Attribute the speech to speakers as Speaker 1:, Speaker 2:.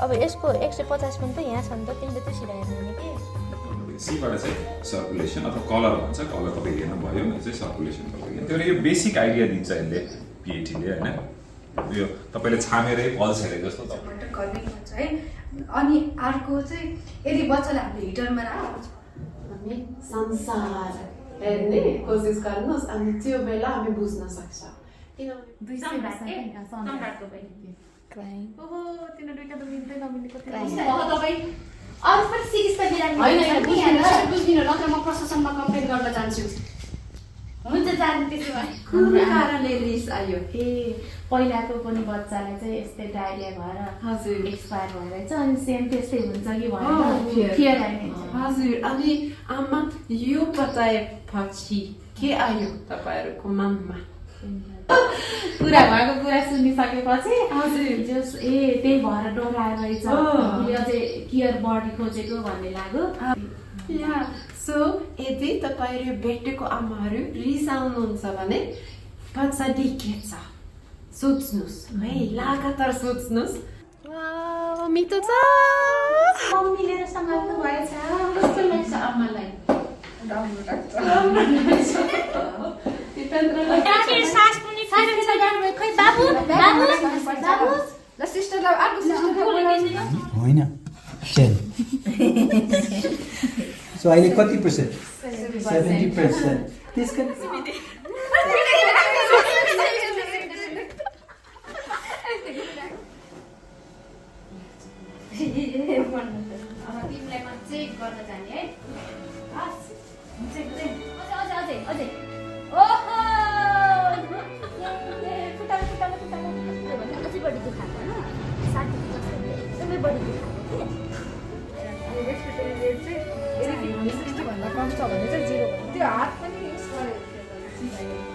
Speaker 1: अब यसको 150 पनि त यहाँ छ नि त, तिमीले त्यसरी हेर्नु कि
Speaker 2: सीबाट चाहिँ सर्कुलेसन अथवा कलर भन्छ, कलर तपाईँ हेर्नु भयो, यो चाहिँ सर्कुलेसन तपाईँ त्यो यो बेसिक आइडिया दिन्छ यसले पिएटीले हैन। यो तपाईले छामेरै पल्स हेरे जस्तो त
Speaker 3: गर्दै हुन्छ है। अनि अर्को चाहिँ यदि बच्चाले हामीले हिटरमा राख्छ
Speaker 4: हामी संसार हेर्ने कोसिस गर्नुहोस् अनि त्यो बेला हामी बुझ्न सक्छ किनभने
Speaker 3: सम्राटको बहिनी
Speaker 1: क्राइङ
Speaker 3: ओहो तिनीहरू दुईटा त मिल्दै नमिलेको थियो
Speaker 1: क्राइङ
Speaker 3: तपाईँ अरू पनि सिरिजमा बिरामी बुझ्दिनँ नत्र म प्रशासनमा कम्प्लेन गर्न जान्छु। हुन्छ जानु त्यसो भए
Speaker 4: कुन कारणले रिस आयो
Speaker 5: पहिलाको पनि बच्चालाई चाहिँ यस्तै डायरिया भएर
Speaker 4: हजुर
Speaker 5: एक्सपायर भएर चाहिँ अनि सेम त्यस्तै हुन्छ कि भनेर फियर आइने
Speaker 4: हजुर। अनि आमा यो बताएपछि के आयो तपाईँहरूको मनमा?
Speaker 5: कुरा भएको कुरा सुनिसकेपछि
Speaker 4: हजुर
Speaker 5: जस त्यही भएर डराएर रहेछ अझै केयर बढी खोजेको भन्ने लाग्यो।
Speaker 4: सो यदि तपाईँहरू भेटेको आमाहरू रिसाउनुहुन्छ भने बच्चा डिकेछ सोच्नुहोस् है, लगातार सोच्नुहोस्। मिठो छ
Speaker 5: मिलेर सम्हाल्नु भएछ
Speaker 4: कस्तो लाग्छ आमालाई?
Speaker 3: राम्रो लाग्छ
Speaker 4: दिपेन्द्रलाई
Speaker 1: सास पनि खै बाबु बाबु बाबु
Speaker 3: ल सिस्टरलाई अर्को सिस्टरलाई
Speaker 6: होइन 10 सो अहिले कति पर्सेन्ट 70%। त्यसका
Speaker 3: तिमीलाई म चेक गर्न जाने है।
Speaker 1: अझै ओहो अझै बढी दुखाएको होइन 60 एकदमै बढी दुखाएको
Speaker 3: रेस्पिरेटरी रेट चाहिँ यदि 60 भन्दा कम छ भने चाहिँ 0 त्यो हात पनि युज गरेको थियो